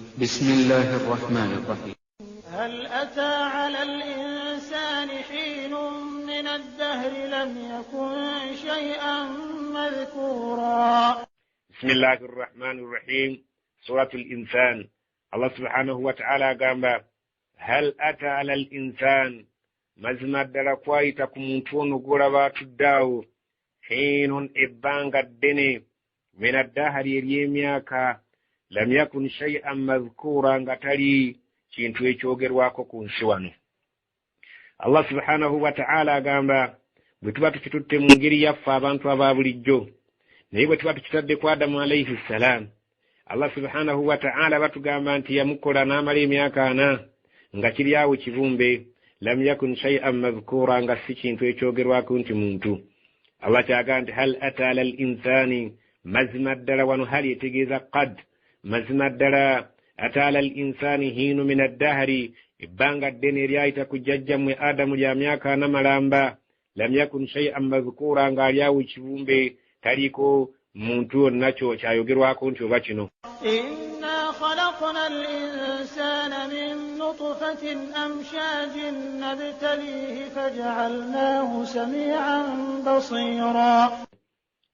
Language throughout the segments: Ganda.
بسم الله الرحمن الرحيم. هل أتى على الإنسان حين من الدهر لم يكن شيئا مذكورا. بسم الله الرحمن الرحيم. سورة الإنسان. Allah subhanahu wa ta'ala agamba, hal ata ala al insan, mazima ddala kwayita ku muntu ono gw'olaba atudde awo, hiinun, ebbanga ddene, min addahari, ery'emyaka, lam yakun shay'an madhkura, nga tali kintu ekyogerwako ku nsi wano. Allah subhanahu wa ta'ala agamba, bwe tuba tukitutte mu ngeri yaffe abantu aba bulijjo, naye bwe tuba tukitadde ku Adamu alaihi ssalam, Allah subhanahu wa ta'ala batugamba nti yamukola n'amala emyaka 40 nga kiri awo kibumbe, lam yakun shay'an madhkura, nga si kintu ekyogerwako nti muntu. Allah kyagamba nti hal ata ala al insani, mazima ddala wano hali etegeeza qad, mazima ddala ata ala al insani hiinu min addahari, ebbanga ddene eryayita ku jjajjammwe Adamu lya myaka 40 malamba, lam yakun shay'an madhkura, ng'ali awo kibumbe taliiko muntu yonna kyayogerwako nti oba kino. Inna khalaqna al-insana min nutfatin amshajin nabtalihi faj'alnahu sami'an basira.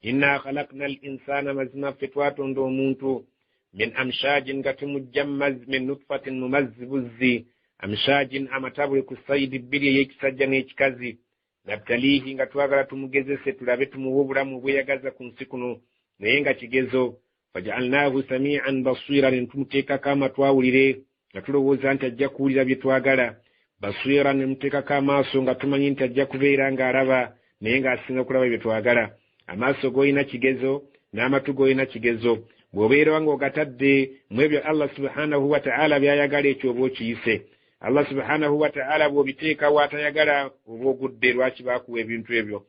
Inna khalaqna al-insana, mazima ffe twatonda omuntu, min amshajin, nga tumujja min nutfatin, mu mazzi buzzi, amshajin, amatabule ku sayidi bbiri ey'ekisajja n'ekikazi, nabtalihi, nga twagala tumugezese tulabe tumuwe obulamu obweyagaza ku nsi kuno, naye nga kigezo, faj'alnahu sami'an basira, ne tumuteekako amatu awulire, nga tulowooza nti ajja kuwulira bye twagala, basira, ne muteekako amaaso nga tumanyi nti ajja kubeera ng'alaba, naye ng'asinga kulaba bye twagala. Amaaso g'olina kigezo n'amatu g'olina kigezo, bw'obeera ng'ogatadde mu ebyo Allah subhanahu wa ta'ala by'ayagala, ekyo oba okiyise. Allah subhanahu wa ta'ala bw'obiteeka w'atayagala oba ogudde. Lwaki baakuwa ebintu ebyo?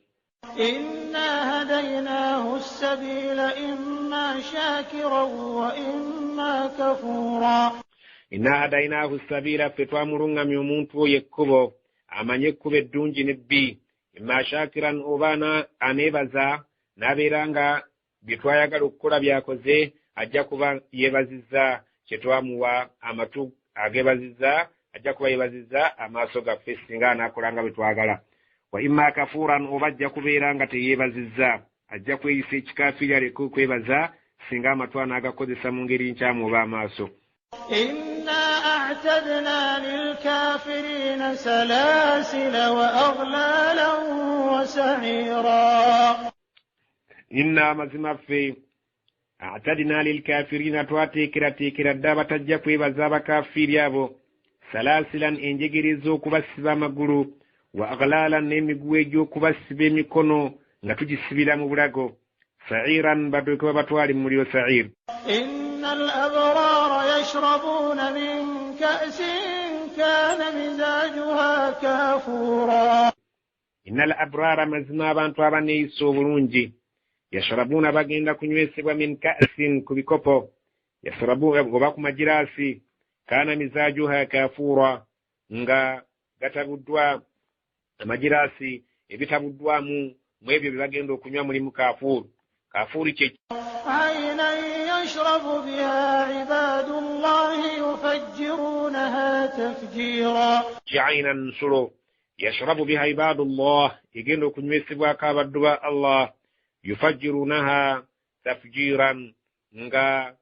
Inna hadaynahu ssabila imma shakiran wa imma kafura. Inna hadaynahu ssabila, ffe twamulungamya omuntu oyo ekkubo, amanye ekkubo eddungi n'ebbi, imma shakiran, oba aneebaza n'abeera nga bye twayagala okukola by'akoze, ajja kuba yeebazizza kye twamuwa amatu ageebazizza, ajja kuba yeebazizza amaaso gaffe singa anaakola nga bwe twagala. Wa imma kafuran, oba ajja kubeera nga teyeebazizza, ajja kweyisa ekikafiiri aleke okwebaza singa amatu anaagakozesa mu ngeri nkyamu oba amaaso. Inna a'tadna lilkafirina salasila wa aghlalan wa sa'ira. Inna, mazima ffe, a'tadna lilkafirina, twateekerateekera dda abatajja kwebaza abakafiiri abo, salasilan, enjegere ez'okubasiba amagulu, wa aghlalan, n'emiguwa egy'okubasiba emikono nga tugisibira mu bulago, sa'iran, badooke babatwale mu muliro sa'ir. Innal abrara yashrabuna min ka'sin kana mizajuha kafura. Innal abrara, mazima abantu abaneeyisa obulungi, yashrabuna, bagenda kunywesebwa, min ka'sin, ku bikopo, yashrabuna, oba ku magiraasi, kana mizajuha kafura, nga gatabuddwa amagiraasi ebitabuddwamu mu ebyo bye bagenda okunywa mulimu kafuuru. Kafuuru kye aynan yashrabu biha ibadullahi yufajjirunaha tafjira. Aynan, nsulo, yashrabu biha ibadullah, egenda okunywesebwako abaddu ba Allah, yufajjirunaha tafjiran, nga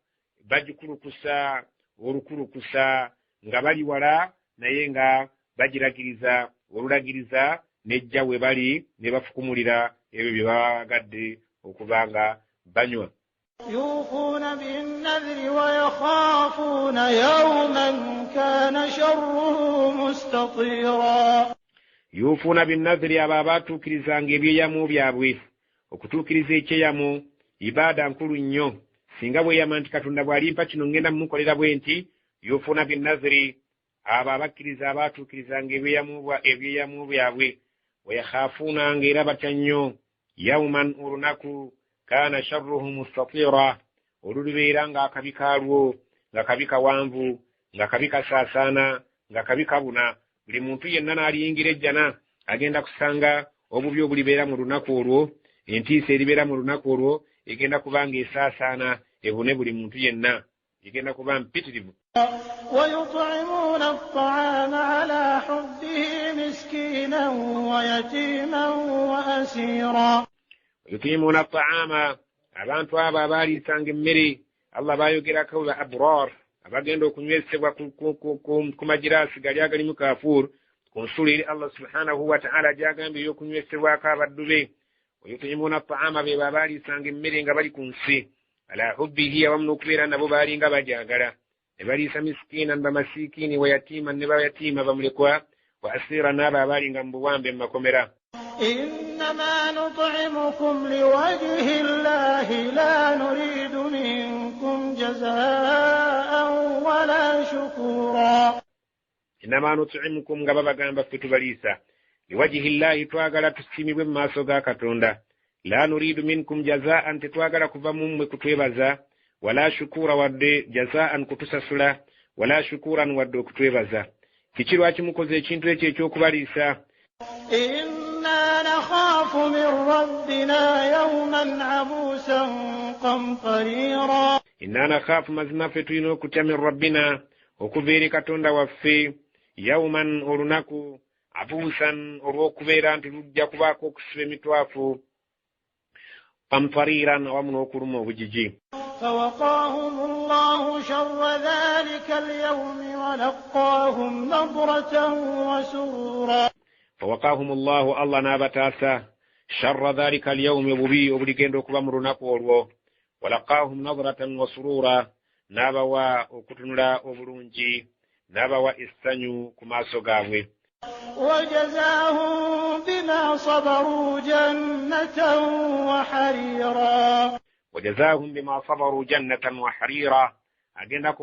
bagikulukusa olukulukusa, nga bali wala naye nga bagiragiriza olulagiriza, nejja we bali ne bafukumulira ebyo bye bagadde okuba nga banywa. Yuufuna binnadhri wa yakhaafuna yawman kana sharruhu mustatira. Yuufuna binnadhri, abo abaatuukirizanga ebyeyamu byabwe. Okutuukiriza ekyeyamu ibaada nkulu nnyo. Singa bweyama nti Katonda bw'alimpa kino ngenda mumukolera bwe nti, yuufuna binnadhri, abo abakkiriza abaatuukirizanga ebyeyamu byabwe, wayakhaafuna, ng'era batya nnyo, yawman, olunaku, kana sharruhu mustatira, olulibeera ng'akabi kaalwo nga kabi kawanvu, nga kabi kasaasaana, nga kabi kabuna. Buli muntu yenna n'aliyingira ejjana agenda kusanga obubi obulibeera mu lunaku olwo, entiisa eribeera mu lunaku olwo egenda kuba ng'esaasaana ebune buli muntu yenna. Gigenda kuba mpitirivu. ويطعمون الطعام على حبه مسكينا ويتيما وأسيرا. ويطعمون الطعام, abantu abo abaaliisanga emmere Allah bayogerako ba abrar, abagenda okunywesebwa ku magiraasi gali agalimu kafuur, ku nsulo eri Allah subhanahu wataala gyagambye ey'okunywesebwako abaddu be. Wayutimuuna taama, be babaaliisanga emmere nga bali ku nsi, ala hubbihi, awamu n'okubeera nabo baalinga bajagala, ne baliisa misikiinan, bamasiikiini, wa yatiiman, ne bayatiima bamulekwa, wa asiira, n'abo abaalinga mu buwambe mu makomera. إنما نطعمكم لوجه الله لا نريد منكم جزاء ولا شكورا. إنما نطعمكم, nga babagamba ffe tubaliisa, liwajihi llahi, twagala tusiimibwe mu maaso ga Katonda, la nuriidu minkum jazaan, tetwagala kuva mu mmwe kutwebaza, wala shukura, wadde jazaan kutusasula, wala shukuran, wadde okutwebaza. Kiki lwaki mukoze ekintu ekyo ekyokubaliisa? إنا نخاف من ربنا يوما عبوسا قمطريرا. Inna nakhaafu, mazima ffe tulina okutya, min rabbina, okuva eri Katonda waffe, yauman, olunaku, abuusan, olw'okubeera nti lujja kubaako okusiba emitwafu, qamtariiran, awamu n'okuluma obugigi. فوقاهم الله شر ذلك اليوم ولقاهم نضرة وسرورا. Fawaqahum llahu, Allah n'abataasa, sharra dhalika alyawumi, obubi obuligenda okuba mu lunaku olwo, walaqahum nadratan wa surura, n'abawa okutunula obulungi, n'abawa essanyu ku maaso gaabwe. وجزاهم بما صبروا جنة وحريرا. Wajazaahum bima sabaru jannatan wa harira, agenda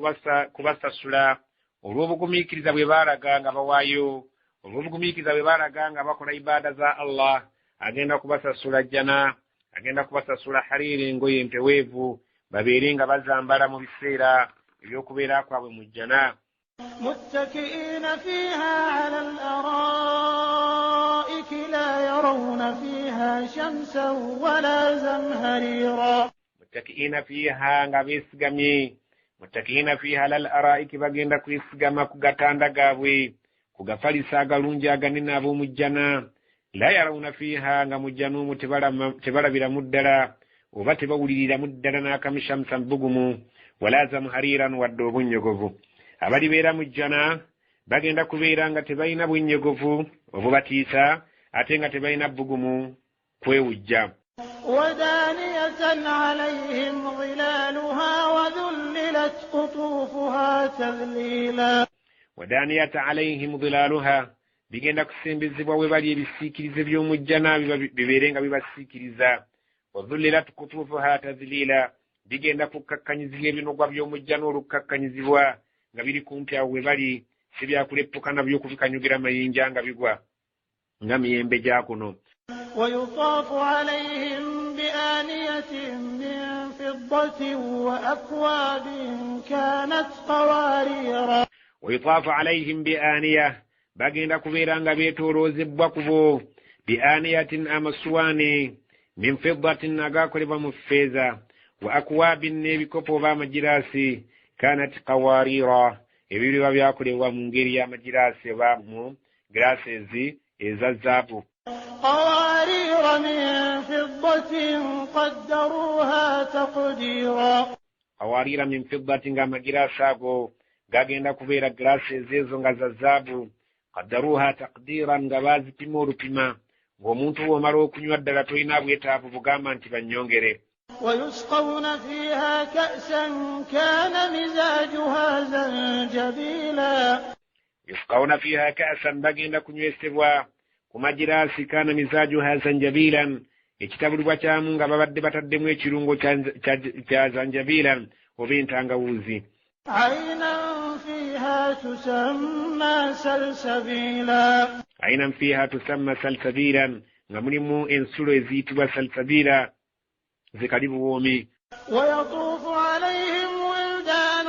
kubasasula olw'obugumiikiriza bwe baalaga nga bawaayo, olw'obugumiikiriza bwe baalaga nga bakola ibaada za Allah, agenda kubasasula jjana, agenda kubasasula hariri, engoye empeweevu, babeere nga bazambala mu biseera ebyokubeera kwabwe mu jjana. متكئين فيها على الأرائك لا يرون فيها شمسا ولا زمهريرا. Muttakiina fiiha, nga beesigamye, muttakiina fiiha alal araiki, bagenda kwesigama ku gatanda gaabwe, ku gafalisa agalungi aganene ab'omujjana, la yarawuna fiiha, nga mujjana omwo tebalabiramu ddala oba tebawuliriramu ddala n'akamu, shamsa, bugumu, wala zamhariran, wadde obunnyogovu. Abalibeera mu jjana bagenda kubeera nga tebalina bunnyogovu obubatiisa, ate nga tebalina bugumu kwewujja. ودانية عليهم ظلالها وذللت قطوفها تذليلا. Wadaniyata alaihim dhilaaluha, bigenda kusembezebwa we bali ebisiikirize by'omujjana, bibeere nga bibasiikiriza, wadhullilat kutuufuha tadhliila, bigenda kukkakkanyizibwa ebinogwa by'omujjana olukukakkanyizibwa nga biri kumpi awo we bali, si byakuleppuka nabyo okubikanyugira mayinja nga bigwa nga miyembe gya kuno. ويطاف عليهم بآنية من فضة وأكواب كانت قواريرا. Wayutaafu alaihim bianiya, bagenda kubeera nga beetooloozebwa kubo, bianiyatin, amasuwaani, min fiddatin, agakolebwa mu ffeeza, wa akwaabin, n'ebikopo oba amagiraasi, kanat kawaariira, ebyo biba byakolebwa mu ngeri y'amagiraasi oba mu glasses eza zaabu. قوارير من فضة قدروها تقديرا. Kawaariira min fiddati, ng'amagiraasi ago gagenda kubeera glasses ezo nga za zaabu, qaddaruha taqdiiran, nga baazipima olupima, ng'omuntu bw'omala okunywa ddala tolina bwetaavu bugamba nti bannyongere. ويسقون فيها كأسا كان مزاجها زنجبيلا. Yusqawna fiha ka'san, bagenda kunywesebwa ku magiraasi, kaana mizaajuha zanjabiilan, ekitabulibwa kyamu nga babadde bataddemu ekirungo kya zanjabiilan oba entangawuuzi. عينا فيها تسمى سلسبيلا. Ainan fiha tusamma salsabiilan, nga mulimu ensulo eziyitibwa salsabiila, zikali buwoomi. ويطوف عليهم ولدان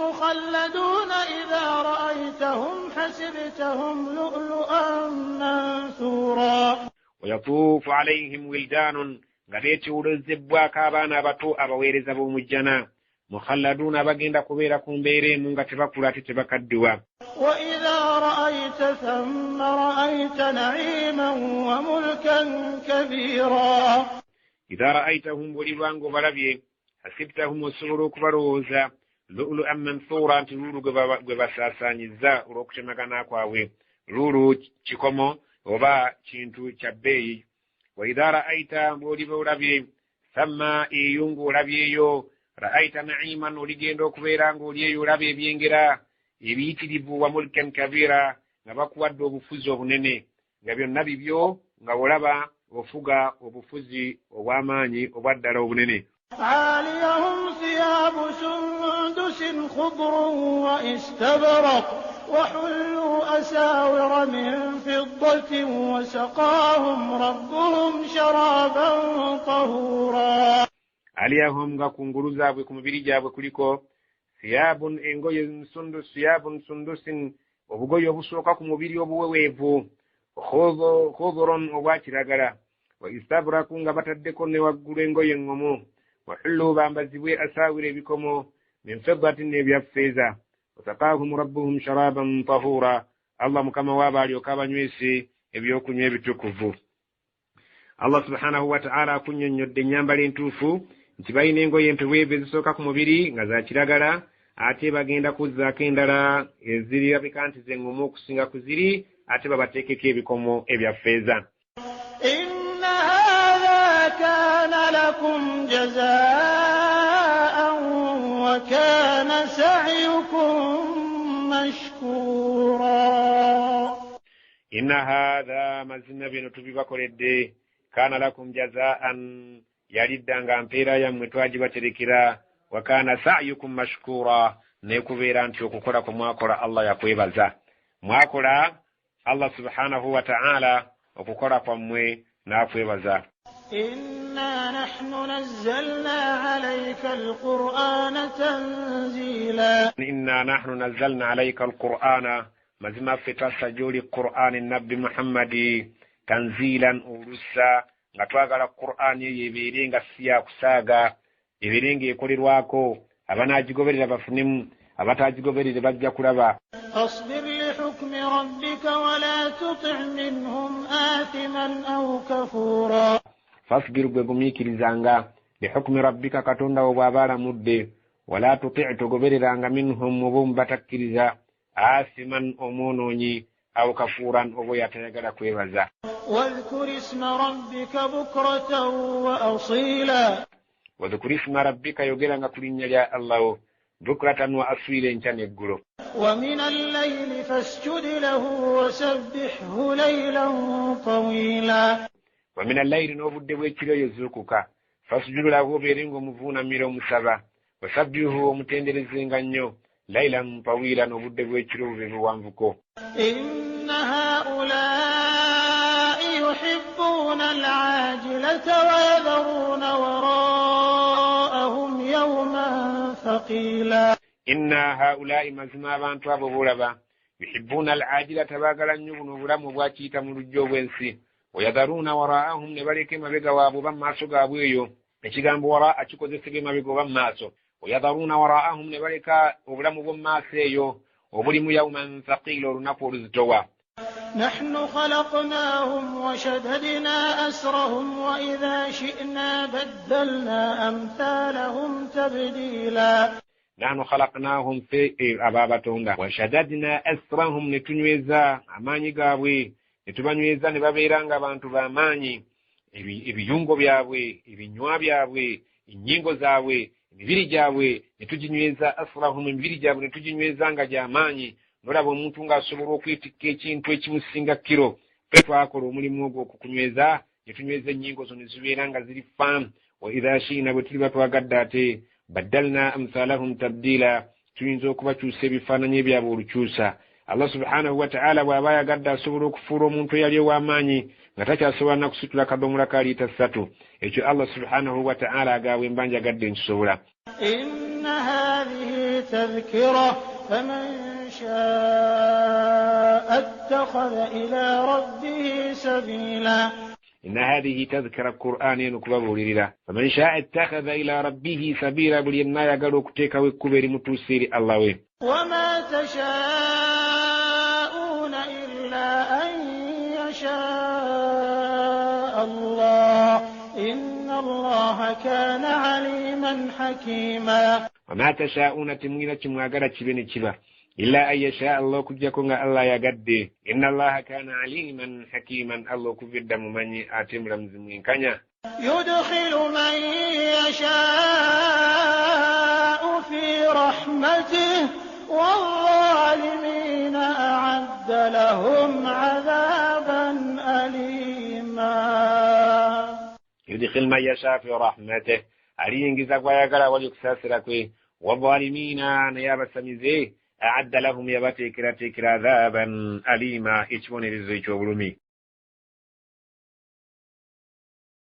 مخلدون إذا رأيتهم حسبتهم لؤلؤا منثورا. Wayatuufu alaihim wildaanun, nga beetoolozebbwako abaana abato abaweereza b'omujjana, Mukhalladuuna, abagenda kubeera ku mbeera emu nga tebakula ate tebakaddiwa. Wa idha ra'ayta thamma ra'ayta na'iman wa mulkan kabira. Idha ra'aytahum, bw'oliba ng'obalabye, hasibtahum, osobola okubalowooza, lu'lu'an manthura, nti luulu gwe basaasaanyizza olw'okutemagana kwabwe. Luulu kikomo oba kintu kya bbeeyi. Wa idha ra'ayta, bw'oliba olabye, thamma, eyo ng'olabyeyo, ra'ayta na'iman, oligenda okubeera ng'oli eyo olaba ebyengera ebiyitirivu, wa mulkan kabira, nga bakuwadde obufuzi obunene, nga byonna bibyo, nga olaba ofuga obufuzi obw'amaanyi obwa ddala obunene. Aliyahum thiyabu sundusin khudrun wa istabraq wa hullu asawira min fiddatin wa saqahum rabbuhum sharaban tahura. Aliyahum, nga ku ngulu zaabwe ku mibiri gyabwe kuliko thiyabun, engoye, sundus, thiyabun sundusin, obugoye obusooka ku mubiri obuweweevu, khudrun, obwa kiragala, wa istabraku, nga bataddeko ne waggulu engoye eŋŋomu, wa hullu, bambazibwe, asawira, ebikomo, min fiddatin, ebya ffeeza, wasaqahum rabbuhum sharaban tahura, Allah mukama waabo alyoka abanywese ebyokunywa ebitukuvu. Allah subhanahu wataala akunnyonnyodde ennyambala entuufu nti balina engoye empeweevu ezisooka ku mubiri nga za kiragala, ate bagenda kuzzaako endala ezirabika nti zeŋŋomu okusinga ku ziri, ate babateekeko ebikomo ebya ffeeza. Inna hadha kana lakum jazaan wa kana sa'yukum mashkura. Inna hadha, mazima bino tubibakoledde, kana lakum jazaan, yalidda nga mpeera yammwe twagibaterekera, wa kana sa'yukum mashkura, nekubeera nti okukola kwe mwakola Allah yakwebaza. Mwakola, Allah subhanahu wa ta'ala okukola kwammwe n'akwebaza. Inna nahnu nazzalna alayka alqur'ana tanzila. Inna nahnu nazzalna alayka alqur'ana, mazima ffe twassa gy'oli Qur'ani Nabbi Muhammadi, tanzilan, olussa, nga twagala Qur'ani eyo ebeere nga si yakusaaga, ebeere ng'ekolerwako, abanaagigoberera bafunemu, abataagigoberere bajja kulaba. Fasbir lihukmi rabbika wala tuti' minhum athiman aw kafura. Fasbir, gwe gumiikirizanga, lihukmi rabbika, Katonda wo bw'aba alamudde, wala tuti', togobereranga, minhum, oba omu batakkiriza, athiman, omwonoonyi, aw kafuuran, oba oyo atayagala kwebaza. Wadhkur isma rabbika bukratan wa asila. Wadhkur isma rabbika, yogeranga ku linnya lya Allaho, bukratan wa aswila, enkya n'eggulo. Wa min allayli fasjud lahu wasabbihhu laylan tawila. Wa min allayli, n'obudde bw'ekiro eyo zuukuka, fasjudu lahu, obeere ng'omuvuunamira omusaba, wasabbihu, omutenderezenga nnyo, laylan tawila, n'obudde bw'ekiro bube buwanvuko. Inna haulai yuhibbuna alajilata wa yadharuna waraahum yawman thaqila. Inna haulai, mazima abantu abo boolaba, yuhibbuna alajilata, baagala nnyo buno obulamu obwakiyita mu lujja obw'ensi, wayadharuuna waraahum, ne baleka emabega waabwe oba mu maaso gaabwe eyo. Ekigambo waraa kikozesebwa emabega oba mu maaso. Wayadharuuna waraahum, ne baleka obulamu bw'omu maaso eyo obulimu, yauman thaqila, olunaku oluzitowa. Nahnu khalaqnahum wa shaddadna asrahum wa idha shi'na baddalna amthalahum tabdila. Nahnu khalaqnahum, ffe abaabatonda, wa shaddadna asrahum, ne tunyweza amaanyi gaabwe, ne tubanyweza ne babeera nga abantu b'amaanyi, ebiyungo byabwe, ebinywa byabwe, ennyingo zaabwe, emibiri gyabwe ne tuginyweza, asrahum, emibiri gyabwe ne tuginyweza nga gy'amaanyi, nolaba omuntu ng'asobola okwetikka ekintu ekimusinga kiro. Ffe twakola omulimu ogwo okukunyweza, ne tunyweza ennyingo zo ne zibeera nga ziri faamu. Wa idha shiina, bwe tuliba twagadde ate, baddalna amthalahum tabdiila, tuyinza okubakyusa ebifaananyi byabwe olukyusa. Allah subhanahu wataala bw'aba ayagadde asobola okufuula omuntu eyali ow'amaanyi nga takyasobola nakusitula kadomola ka liita 3. Ekyo Allah subhanahu wataala agaabwe mba njagadde nkisobola. Inna hadhihi tadhkira faman shaa attakhadha ila rabbihi sabila. Inna hathihi tadhkira, Qur'ani eno kubabuulirira. Faman shaa ittakhadha ila rabbihi sabiila, buli yenna ayagala okuteekawo ekkubo erimutuusa eri Allah we. Wama tashauna illa an yashaa Allah inna Allaha kana aliman hakima. Wama tashauna, temulina kimwagala kibe ne kiba, illa an yashaa Allah, okuggyako nga Allah ayagadde. Inna Allaha kana aliman hakiman, Allah okuva edda mumanyi ate mulamuzi mwenkanya. Yudkhilu man yashaau fi rahmatihi wazzalimina a'adda lahum adhaban alima. Yudkhilu man yashaa fi rahmatihi, aliyingiza gw'ayagala awali okusaasira kwe. Wazzalimina, naye abasamize, a'adda lahum, yabateekerateekera adhaban alima, ekibonerezo eky'obulumi.